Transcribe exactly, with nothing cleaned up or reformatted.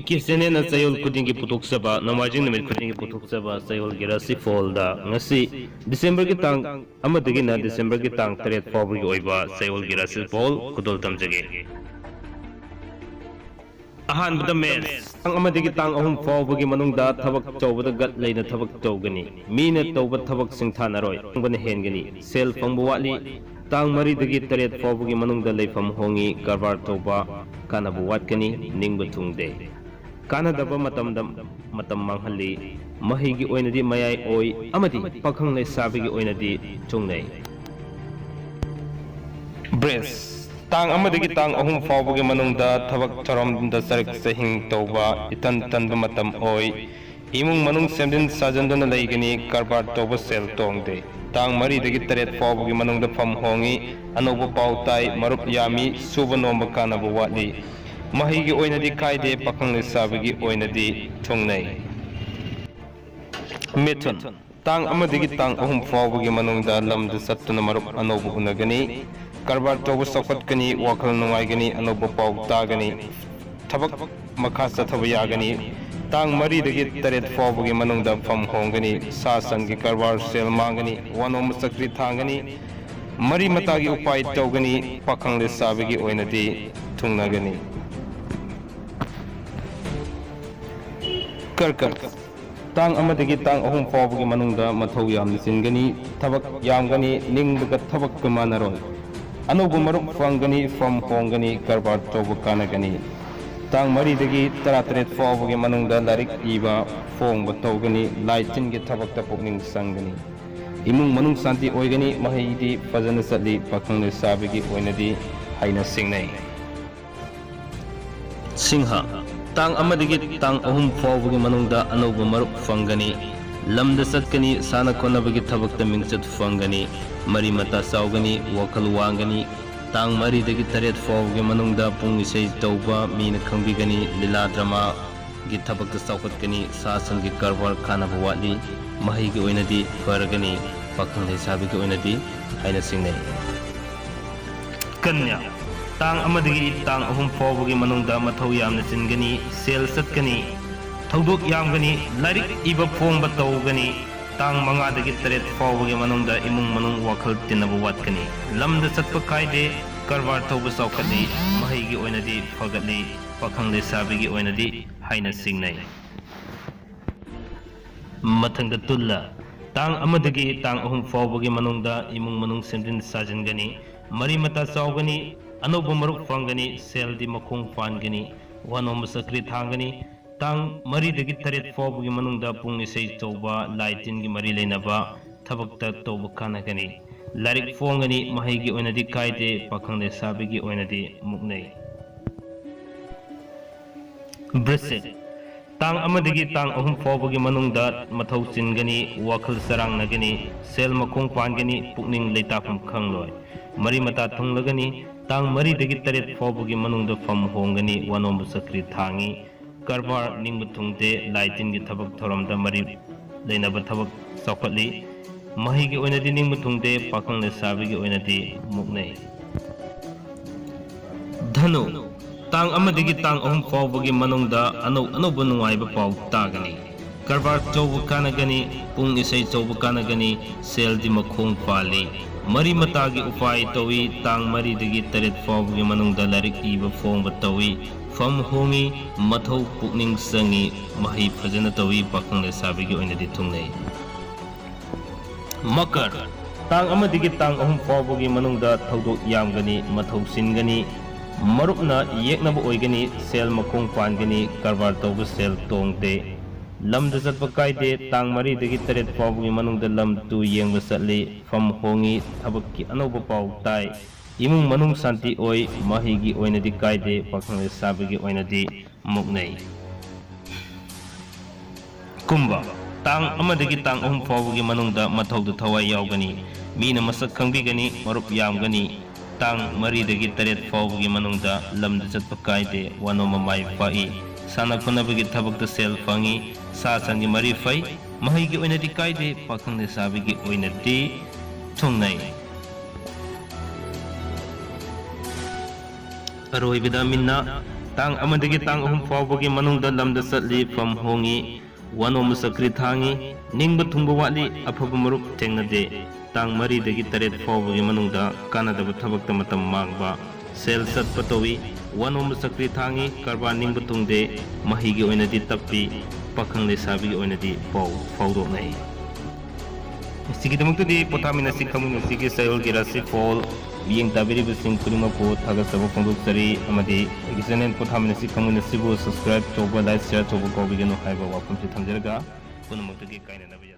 ꯀꯦ ꯆꯦꯅꯦꯜꯅ ꯆꯌꯣꯜ ꯈꯨꯗꯤꯡꯒꯤ ꯄꯨꯊꯣꯛꯆꯕ, ꯅꯣꯡꯃꯥꯏꯖꯤꯡ ꯅꯨꯃꯤꯠ ꯈꯨꯗꯤꯡꯒꯤ ꯄꯨꯊꯣꯛꯆꯕ ꯆꯌꯣꯜꯒꯤ ꯔꯥꯁꯤꯐꯣꯜꯗ ꯉꯁꯤ ꯗꯤꯁꯦꯝꯕꯔꯒꯤ ꯇꯥꯡ ꯑꯃꯗꯒꯤꯅ ꯗꯤꯁꯦꯝꯕꯔꯒꯤ ꯇꯥꯡ ꯇꯔꯦꯠ ꯐꯥꯎꯕꯒꯤ ꯑꯣꯏꯕ ꯆꯌꯣꯜꯒꯤ ꯔꯥꯁꯤꯐꯣꯜ ꯈꯨꯗꯣꯜ ꯇꯝꯖꯒꯦ꯫ ꯑꯍꯥꯟꯕꯗ ꯃꯦꯁ꯫ ꯇꯥꯡ ꯑꯃꯗꯒꯤ ꯇꯥꯡ ꯑꯍꯨꯝ ꯐꯥꯎꯕꯒꯤ ꯃꯅꯨꯡꯗ ꯊꯕꯛ ꯇꯧꯕꯗ ꯒꯠ ꯂꯩꯅ ꯊꯕꯛ ꯇꯧꯒꯅꯤ꯫ ꯃꯤꯅ ꯇꯧꯕ ꯊꯕꯛ ꯁꯤꯡꯊꯥꯅꯔꯣꯏ, ꯐꯪꯕꯅ ꯍꯦꯟꯒꯅꯤ꯫ ꯁꯦꯜ ꯐꯪꯕ ꯋꯥꯠꯂꯤ꯫ ꯇꯥꯡ ꯃꯔꯤꯗꯒꯤ ꯇꯔꯦꯠ ꯐꯥꯎꯕꯒꯤ ꯃꯅꯨꯡꯗ ꯂꯩꯐꯝ ꯍꯣꯡꯉꯤ, ꯀꯔꯕꯥꯔ ꯇꯧꯕ ꯀꯥꯟꯅꯕ ꯋꯥꯠꯀꯅꯤ, ꯅꯤꯡꯕ ꯊꯨꯡꯗꯦ꯫ ꯀꯥꯟꯅꯗꯕ ꯃꯇꯝꯗ ꯃꯇꯝ ꯃꯥꯡꯍꯜꯂꯤ꯫ ꯃꯍꯩꯒꯤ ꯑꯣꯏꯅꯗꯤ ꯃꯌꯥꯏ ꯑꯣꯏ ꯑꯃꯗꯤ ꯄꯥꯈꯪ ꯂꯩꯁꯥꯕꯤꯒꯤ ꯑꯣꯏꯅꯗꯤ ꯊꯨꯡꯅꯩ꯫ ꯕ꯭ꯔꯦꯁ꯫ ꯇꯥꯡ ꯑꯃꯗꯒꯤ ꯇꯥꯡ ꯑꯍꯨꯝ ꯐꯥꯎꯕꯒꯤ ꯃꯅꯨꯡꯗ ꯊꯕꯛ ꯊꯧꯔꯝꯗ ꯆꯔꯛ ꯆꯍꯤꯡ ꯇꯧꯕ ꯏꯇꯟ ꯇꯟꯕ ꯃꯇꯝ ꯑꯣꯏ꯫ ꯏꯃꯨꯡ ꯃꯅꯨꯡ ꯁꯦꯝꯖꯤꯟ ꯁꯥꯖꯤꯟꯗꯨꯅ ꯂꯩꯒꯅꯤ, ꯀꯔꯕꯥꯔ ꯇꯧꯕ ꯁꯦꯜ ꯇꯣꯡꯗꯦ꯫ ꯇꯥꯡ ꯃꯔꯤꯗꯒꯤ ꯇꯔꯦꯠ ꯐꯥꯎꯕꯒꯤ ꯃꯅꯨꯡꯗ ꯐꯝ ꯍꯣꯡꯉꯤ, ꯑꯅꯧꯕ ꯄꯥꯎ ꯇꯥꯏ, ꯃꯔꯨꯞ ꯌꯥꯝꯃꯤ, ꯁꯨꯕ ꯅꯣꯝꯕ ꯀꯥꯟꯅꯕ ꯋꯥꯠꯂꯤ꯫ ꯃꯍꯩꯒꯤ ꯑꯣꯏꯅꯗꯤ ꯀꯥꯏꯗꯦ, ꯄꯥꯈꯪ ꯂꯩꯁꯥꯕꯤꯒꯤ ꯑꯣꯏꯅꯗꯤ ꯊꯨꯡꯅꯩ꯫ ꯃꯤꯊꯨꯟ꯫ ꯇꯥꯡ ꯑꯃꯗꯒꯤ ꯇꯥꯡ ꯑꯍꯨꯝ ꯐꯥꯎꯕꯒꯤ ꯃꯅꯨꯡꯗ ꯂꯝꯗ ꯆꯠꯇꯨꯅ ꯃꯔꯨꯞ ꯑꯅꯧꯕ ꯎꯅꯒꯅꯤ꯫ ꯀꯔꯕꯥꯔ ꯇꯧꯕ ꯆꯥꯎꯈꯠꯀꯅꯤ, ꯋꯥꯈꯜ ꯅꯨꯡꯉꯥꯏꯒꯅꯤ, ꯑꯅꯧꯕ ꯄꯥꯎ ꯇꯥꯒꯅꯤ꯫ ꯊꯕꯛ ꯃꯈꯥ ꯆꯠꯊꯕ ꯌꯥꯒꯅꯤ꯫ ꯇꯥꯡ ꯃꯔꯤꯗꯒꯤ ꯇꯔꯦꯠ ꯐꯥꯎꯕꯒꯤ ꯃꯅꯨꯡꯗ ꯐꯝ ꯍꯣꯡꯒꯅꯤ꯫ ꯁꯥ ꯁꯟꯒꯤ ꯀꯔꯕꯥꯔ ꯁꯦꯜ ꯃꯥꯡꯒꯅꯤ꯫ ꯋꯥꯅꯣꯝꯕ ꯆꯀ꯭ꯔꯤ ꯊꯥꯡꯒꯅꯤ꯫ ꯃꯔꯤ ꯃꯇꯥꯒꯤ ꯎꯄꯥꯏ ꯇꯧꯒꯅꯤ꯫ ꯄꯥꯈꯪ ꯂꯩꯁꯥꯕꯤꯒꯤ ꯑꯣꯏꯅꯗꯤ ꯊꯨꯡꯅꯒꯅꯤ꯫ ꯀꯔꯀꯠ꯫ ꯇꯥꯡ ꯑꯃꯗꯒꯤ ꯇꯥꯡ ꯑꯍꯨꯝ ꯐꯥꯎꯕꯒꯤ ꯃꯅꯨꯡꯗ ꯃꯊꯧ ꯌꯥꯝꯅ ꯆꯤꯟꯒꯅꯤ, ꯊꯕꯛ ꯌꯥꯝꯒꯅꯤ, ꯅꯤꯡꯕꯒ ꯊꯕꯛꯀ ꯃꯥꯟꯅꯔꯣꯏ꯫ ꯑꯅꯧꯕ ꯃꯔꯨꯞ ꯐꯪꯒꯅꯤ, ꯐꯝ ꯍꯣꯡꯒꯅꯤ, ꯀꯔꯕꯥꯔ ꯇꯧꯕ ꯀꯥꯟꯅꯒꯅꯤ꯫ ꯇꯥꯡ ꯃꯔꯤꯗꯒꯤ ꯇꯔꯥꯇꯔꯦꯠ ꯐꯥꯎꯕꯒꯤ ꯃꯅꯨꯡꯗ ꯂꯥꯏꯔꯤꯛ ꯏꯕ, ꯐꯣꯡꯕ ꯇꯧꯒꯅꯤ, ꯂꯥꯏ ꯇꯤꯟꯒꯤ ꯊꯕꯛꯇ ꯄꯨꯛꯅꯤꯡ ꯆꯪꯒꯅꯤ꯫ ꯏꯃꯨꯡ ꯃꯅꯨꯡ ꯁꯥꯟꯇꯤ ꯑꯣꯏꯒꯅꯤ, ꯃꯍꯩꯗꯤ ꯐꯖꯅ ꯆꯠꯂꯤ, ꯄꯥꯈꯪ ꯂꯩꯁꯥꯕꯤꯒꯤ ꯑꯣꯏꯅꯗꯤ ꯍꯥꯏꯅ ꯁꯤꯡꯅꯩ꯫ ꯁꯤꯡꯍ꯫ ꯇꯥꯡ ꯑꯃꯗꯒꯤ ꯇꯥꯡ ꯑꯍꯨꯝ ꯐꯥꯎꯕꯒꯤ ꯃꯅꯨꯡꯗ ꯑꯅꯧꯕ ꯃꯔꯨꯞ ꯐꯪꯒꯅꯤ꯫ ꯂꯝꯗ ꯆꯠꯀꯅꯤ, ꯁꯥꯟꯅ ꯈꯣꯠꯅꯕꯒꯤ ꯊꯕꯛꯇ ꯃꯤꯡꯆꯠ ꯐꯪꯒꯅꯤ, ꯃꯔꯤ ꯃꯇꯥ ꯆꯥꯎꯒꯅꯤ, ꯋꯥꯈꯜ ꯋꯥꯡꯒꯅꯤ꯫ ꯇꯥꯡ ꯃꯔꯤꯗꯒꯤ ꯇꯔꯦꯠ ꯐꯥꯎꯕꯒꯤ ꯃꯅꯨꯡꯗ ꯄꯨꯡ ꯏꯁꯩ ꯇꯧꯕ ꯃꯤꯅ ꯈꯪꯕꯤꯒꯅꯤ, ꯂꯤꯂꯥ ꯗ꯭ꯔꯃꯥꯒꯤ ꯊꯕꯛꯇ ꯆꯥꯎꯈꯠꯀꯅꯤ, ꯁꯥ ꯁꯟꯒꯤ ꯀꯔꯕꯥꯔ ꯀꯥꯟꯅꯕ ꯋꯥꯠꯂꯤ, ꯃꯍꯩꯒꯤ ꯑꯣꯏꯅꯗꯤ ꯐꯔꯒꯅꯤ, ꯄꯥꯈꯪ ꯂꯩꯁꯥꯕꯤꯒꯤ ꯑꯣꯏꯅꯗꯤ ꯍꯥꯏꯅ ꯁꯤꯡꯅꯩ꯫ ꯀꯟꯌꯥ꯫ ꯇꯥꯡ ꯑꯃꯗꯒꯤ ꯇꯥꯡ ꯑꯍꯨꯝ ꯐꯥꯎꯕꯒꯤ ꯃꯅꯨꯡꯗ ꯃꯊꯧ ꯌꯥꯝꯅ ꯆꯤꯟꯒꯅꯤ, ꯁꯦꯜ ꯆꯠꯀꯅꯤ, ꯊꯧꯗꯣꯛ ꯌꯥꯝꯒꯅꯤ, ꯂꯥꯏꯔꯤꯛ ꯏꯕ ꯐꯣꯡꯕ ꯇꯧꯒꯅꯤ꯫ ꯇꯥꯡ ꯃꯉꯥꯗꯒꯤ ꯇꯔꯦꯠ ꯐꯥꯎꯕꯒꯤ ꯃꯅꯨꯡꯗ ꯏꯃꯨꯡ ꯃꯅꯨꯡ ꯋꯥꯈꯜ ꯇꯤꯟꯅꯕ ꯋꯥꯠꯀꯅꯤ꯫ ꯂꯝꯗ ꯆꯠꯄ ꯀꯥꯏꯗꯦ, ꯀꯔꯕꯥꯔ ꯇꯧꯕ ꯆꯥꯎꯈꯠꯂꯤ, ꯃꯍꯩꯒꯤ ꯑꯣꯏꯅꯗꯤ ꯐꯒꯠꯂꯤ, ꯄꯥꯈꯪ ꯂꯩꯁꯥꯕꯤꯒꯤ ꯑꯣꯏꯅꯗꯤ ꯍꯥꯏꯅ ꯆꯤꯡꯅꯩ꯫ ꯃꯊꯪꯗ ꯇꯨꯜꯂ, ꯇꯥꯡ ꯑꯃꯗꯒꯤ ꯇꯥꯡ ꯑꯍꯨꯝ ꯐꯥꯎꯕꯒꯤ ꯃꯅꯨꯡꯗ ꯏꯃꯨꯡ ꯃꯅꯨꯡ ꯁꯦꯝꯖꯤꯟ ꯁꯥꯖꯤꯟꯒꯅꯤ, ꯃꯔꯤ ꯃꯇꯥ ꯆꯥꯎꯒꯅꯤ, ꯑꯅꯧꯕ ꯃꯔꯨꯞ ꯐꯪꯒꯅꯤ, ꯁꯦꯜꯗꯤ ꯃꯈꯣꯡ ꯄꯥꯟꯒꯅꯤ, ꯋꯥꯅꯣꯝꯕ ꯆꯀ꯭ꯔꯤ ꯊꯥꯡꯒꯅꯤ꯫ ꯇꯥꯡ ꯃꯔꯤꯗꯒꯤ ꯇꯔꯦꯠ ꯐꯥꯎꯕꯒꯤ ꯃꯅꯨꯡꯗ ꯄꯨꯡ ꯏꯁꯩ ꯇꯧꯕ, ꯂꯥꯏ ꯇꯤꯟꯒꯤ ꯃꯔꯤ ꯂꯩꯅꯕ ꯊꯕꯛꯇ ꯇꯧꯕ ꯀꯥꯟꯅꯒꯅꯤ꯫ ꯂꯥꯏꯔꯤꯛ ꯐꯣꯡꯒꯅꯤ, ꯃꯍꯩꯒꯤ ꯑꯣꯏꯅꯗꯤ ꯀꯥꯏꯗꯦ, ꯄꯥꯈꯪ ꯂꯩꯁꯥꯕꯤꯒꯤ ꯑꯣꯏꯅꯗꯤ ꯃꯨꯛꯅꯩ꯫ ꯕ꯭ꯔꯤꯁꯤꯛ, ꯇꯥꯡ ꯑꯃꯗꯒꯤ ꯇꯥꯡ ꯑꯍꯨꯝ ꯐꯥꯎꯕꯒꯤ ꯃꯅꯨꯡꯗ ꯃꯊꯧ ꯆꯤꯟꯒꯅꯤ, ꯋꯥꯈꯜ ꯆꯔꯥꯡꯅꯒꯅꯤ, ꯁꯦꯜ ꯃꯈꯣꯡ ꯄꯥꯟꯒꯅꯤ, ꯄꯨꯛꯅꯤꯡ ꯂꯩꯇꯥꯐꯝ ꯈꯪꯂꯣꯏ꯫ ꯃꯔꯤ ꯃꯇꯥ ꯊꯨꯡꯂꯒꯅꯤ꯫ ꯇꯥꯡ ꯃꯔꯤꯗꯒꯤ ꯇꯔꯦꯠ ꯐꯥꯎꯕꯒꯤ ꯃꯅꯨꯡꯗ ꯐꯝ ꯍꯣꯡꯒꯅꯤ, ꯋꯥꯅꯣꯝꯕ ꯆꯀ꯭ꯔꯤ ꯊꯥꯡꯉꯤ꯫ ꯀꯔꯕꯥꯔ ꯅꯤꯡꯕ ꯊꯨꯡꯗꯦ, ꯂꯥꯏ ꯇꯤꯟꯒꯤ ꯊꯕꯛ ꯊꯧꯔꯝꯗ ꯃꯔꯤ ꯂꯩꯅꯕ ꯊꯕꯛ ꯆꯥꯎꯈꯠꯂꯤ꯫ ꯃꯍꯩꯒꯤ ꯑꯣꯏꯅꯗꯤ ꯅꯤꯡꯕ ꯊꯨꯡꯗꯦ, ꯄꯥꯈꯪ ꯂꯩꯁꯥꯕꯤꯒꯤ ꯑꯣꯏꯅꯗꯤ ꯃꯨꯛꯅꯩ꯫ ꯙꯅꯨ, ꯇꯥꯡ ꯑꯃꯗꯒꯤ ꯇꯥꯡ ꯑꯍꯨꯝ ꯐꯥꯎꯕꯒꯤ ꯃꯅꯨꯡꯗ ꯑꯅꯧ ꯑꯅꯧꯕ ꯅꯨꯡꯉꯥꯏꯕ ꯄꯥꯎ ꯇꯥꯒꯅꯤ꯫ ꯀꯔꯕꯥꯔ ꯇꯧꯕ ꯀꯥꯟꯅꯒꯅꯤ, ꯄꯨꯡ ꯏꯁꯩ ꯇꯧꯕ ꯀꯥꯟꯅꯒꯅꯤ, ꯁꯦꯜꯗꯤ ꯃꯈꯣꯡ ꯄꯥꯜꯂꯤ꯫ ꯃꯔꯤ ꯃꯇꯥꯒꯤ ꯎꯄꯥꯏ ꯇꯧꯏ, ꯇꯥꯡ ꯃꯔꯤꯗꯒꯤ ꯇꯔꯦꯠ ꯐꯥꯎꯕꯒꯤ ꯃꯅꯨꯡꯗ ꯂꯥꯏꯔꯤꯛ ꯏꯕ ꯐꯣꯡꯕ ꯇꯧꯏ꯫ ꯐꯝ ꯍꯣꯡꯉꯤ, ꯃꯊꯧ ꯄꯨꯛꯅꯤꯡ ꯆꯪꯉꯤ, ꯃꯍꯩ ꯐꯖꯅ ꯇꯧꯏ, ꯄꯥꯈꯪ ꯂꯩꯁꯥꯕꯤꯒꯤ ꯑꯣꯏꯅꯗꯤ ꯊꯨꯡꯅꯩ꯫ ꯃꯀꯔ, ꯇꯥꯡ ꯑꯃꯗꯒꯤ ꯇꯥꯡ ꯑꯍꯨꯝ ꯐꯥꯎꯕꯒꯤ ꯃꯅꯨꯡꯗ ꯊꯧꯗꯣꯛ ꯌꯥꯝꯒꯅꯤ, ꯃꯊꯧ ꯆꯤꯟꯒꯅꯤ, ꯃꯔꯨꯞꯅ ꯌꯦꯛꯅꯕ ꯑꯣꯏꯒꯅꯤ, ꯁꯦꯜ ꯃꯈꯣꯡ ꯄꯥꯟꯒꯅꯤ, ꯀꯔꯕꯥꯔ ꯇꯧꯕ ꯁꯦꯜ ꯇꯣꯡꯗꯦ꯫ ꯂꯝꯗ ꯆꯠꯄ ꯀꯥꯏꯗꯦ, ꯇꯥꯡ ꯃꯔꯤꯗꯒꯤ ꯇꯔꯦꯠ ꯐꯥꯎꯕꯒꯤ ꯃꯅꯨꯡꯗ ꯂꯝ ꯇꯨ ꯌꯦꯡꯕ ꯆꯠꯂꯤ, ꯐꯝ ꯍꯣꯡꯉꯤ, ꯊꯕꯛꯀꯤ ꯑꯅꯧꯕ ꯄꯥꯎ ꯇꯥꯏ, ꯏꯃꯨꯡ ꯃꯅꯨꯡ ꯁꯥꯟꯇꯤ ꯑꯣꯏ, ꯃꯍꯩꯒꯤ ꯑꯣꯏꯅꯗꯤ ꯀꯥꯏꯗꯦ, ꯄꯥꯈꯪ ꯂꯩꯁꯥꯕꯤꯒꯤ ꯑꯣꯏꯅꯗꯤ ꯃꯨꯛꯅꯩ꯫ ꯀꯨꯝꯕ, ꯇꯥꯡ ꯑꯃꯗꯒꯤ ꯇꯥꯡ ꯑꯍꯨꯝ ꯐꯥꯎꯕꯒꯤ ꯃꯅꯨꯡꯗ ꯃꯊꯧꯗ ꯊꯋꯥꯏ ꯌꯥꯎꯒꯅꯤ, ꯃꯤꯅ ꯃꯁꯛ ꯈꯪꯕꯤꯒꯅꯤ, ꯃꯔꯨꯞ ꯌꯥꯝꯒꯅꯤ꯫ ꯇꯥꯡ ꯃꯔꯤꯗꯒꯤ ꯇꯔꯦꯠ ꯐꯥꯎꯕꯒꯤ ꯃꯅꯨꯡꯗ ꯂꯝꯗ ꯆꯠꯄ ꯀꯥꯏꯗꯦ, ꯋꯥꯅꯣꯝꯕ ꯃꯥꯏ ꯄꯥꯛꯏ꯫ ꯁꯥꯟꯅ ꯈꯣꯠꯅꯕꯒꯤ ꯊꯕꯛꯇ ꯁꯦꯜ ꯐꯪꯏ, ꯁꯥ ꯁꯟꯒꯤ ꯃꯔꯤ ꯐꯩ, ꯃꯍꯩꯒꯤ ꯑꯣꯏꯅꯗꯤ ꯀꯥꯏꯗꯦ, ꯄꯥꯈꯪ ꯂꯩꯁꯥꯕꯤꯒꯤ ꯑꯣꯏꯅꯗꯤ ꯊꯨꯡꯅꯩ꯫ ꯑꯔꯣꯏꯕꯗ ꯃꯤꯟꯅ ꯇꯥꯡ ꯑꯃꯗꯒꯤ ꯇꯥꯡ ꯑꯍꯨꯝ ꯐꯥꯎꯕꯒꯤ ꯃꯅꯨꯡꯗ ꯂꯝꯗ ꯆꯠꯂꯤ, ꯐꯝ ꯍꯣꯡꯉꯤ, ꯋꯥꯅꯣꯝꯕ ꯆꯀ꯭ꯔꯤ ꯊꯥꯡꯉꯤ, ꯅꯤꯡꯕ ꯊꯨꯡꯕ ꯋꯥꯠꯂꯤ, ꯑꯐꯕ ꯃꯔꯨꯞ ꯊꯦꯡꯅꯗꯦ꯫ ꯇꯥꯡ ꯃꯔꯤꯗꯒꯤ ꯇꯔꯦꯠ ꯐꯥꯎꯕꯒꯤ ꯃꯅꯨꯡꯗ ꯀꯥꯟꯅꯗꯕ ꯊꯕꯛꯇ ꯃꯇꯝ ꯃꯥꯡꯕ, ꯁꯦꯜ ꯆꯠꯄ ꯇꯧꯏ, ꯋꯥꯅꯣꯝꯕ ꯆꯀ꯭ꯔꯤ ꯊꯥꯡꯉꯤ, ꯀꯔꯕꯥꯔ ꯅꯤꯡꯕ ꯊꯨꯡꯗꯦ, ꯃꯍꯩꯒꯤ ꯑꯣꯏꯅꯗꯤ ꯇꯞꯄꯤ, ꯄꯥꯈꯪ ꯂꯩꯁꯥꯕꯤꯒꯤ ꯑꯣꯏꯅꯗꯤ ꯄꯥꯎ ꯐꯥꯎꯗꯣꯛꯅꯩ꯫ ꯃꯁꯤꯒꯤꯗꯃꯛꯇꯗꯤ ꯄꯣꯊꯥꯃꯤꯟꯅꯁꯤ ꯈꯪꯃꯤꯟꯅꯁꯤꯒꯤ ꯆꯌꯣꯜꯒꯤ ꯔꯥꯁꯤꯐꯣꯜ ꯃꯤꯠꯌꯦꯡ ꯇꯥꯕꯤꯔꯤꯕꯁꯤꯡ ꯈꯨꯗꯤꯡꯃꯛꯄꯨ ꯊꯥꯒꯠꯆꯕ ꯐꯣꯡꯗꯣꯛꯆꯔꯤ ꯑꯃꯗꯤ ꯑꯩꯒꯤ ꯆꯦꯅꯦꯜ ꯄꯣꯊꯥꯃꯤꯟꯅꯁꯤ ꯈꯪꯃꯤꯟꯅꯁꯤꯕꯨ subscribe ꯇꯧꯕ, like, share ꯇꯧꯕ ꯀꯥꯎꯕꯤꯒꯅꯨ ꯍꯥꯏꯕ ꯋꯥꯐꯝꯁꯤ ꯊꯝꯖꯔꯒ ꯄꯨꯝꯅꯃꯛꯇꯒꯤ ꯀꯥꯏꯅꯅꯕ ꯌꯥ-